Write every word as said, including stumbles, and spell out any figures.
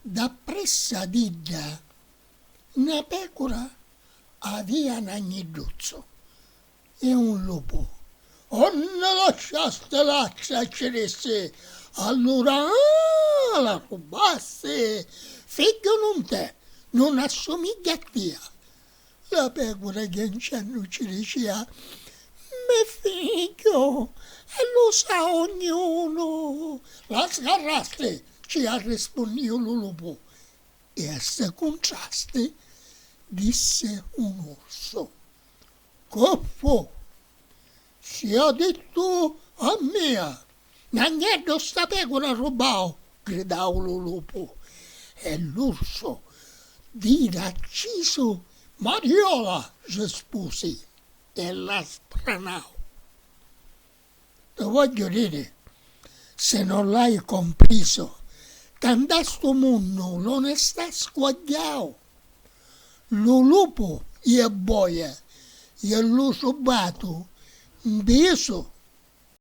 Dappressu ad idda na pecura avia n'agnidduzzu e un lupu. Unni lasciasti l'atra? Ci dissi. Allura ah, la rubbasti? Figghiu nun t'è, nun assumigghia a tia. La pecura chiancennu ci dicia: me figghiu e lu sa ognunu. La sgarrasti, ci arrispunniu lu lupu. E a sti cuntrasti dissi un ursu: cu fu? Si a dittu a mia. N'agneddu sta pecura rubbau, gridau lu lupu. E l'ursu d'ira accisu: mariola, rispusi e la spranau. Ti vogghiu diri, si non l'hai comprisu, ca nta stu munnu l'onestà squagghiau. Lu lupu e boia e lu subatu mbisu